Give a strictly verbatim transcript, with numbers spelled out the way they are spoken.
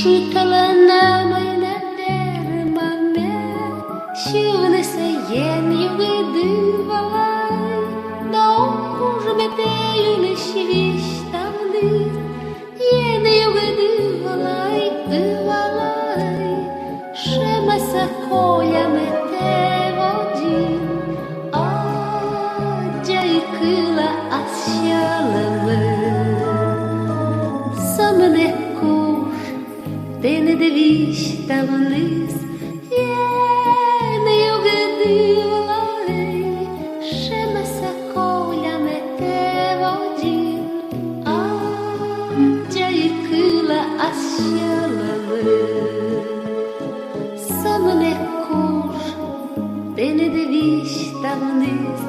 Шыталӧ на мый нӧ верманныд, сьывнысӧ ен югыд ывалӧй, да ог куж ме тэ йылысь висьтавны. Ен югыд ывалӧй, ывалӧй, шемӧсӧ коля ме тэ водзын, аддза и кыла ас сьӧлӧмын. Сӧмын эг куж тэныд висьтавныс, ен югыд ывалӧй, шемӧсӧ коля ме тэ водзын, аддза и кыла ас сьӧлӧмын. Сӧмын эг куж тэныд висьтавныс,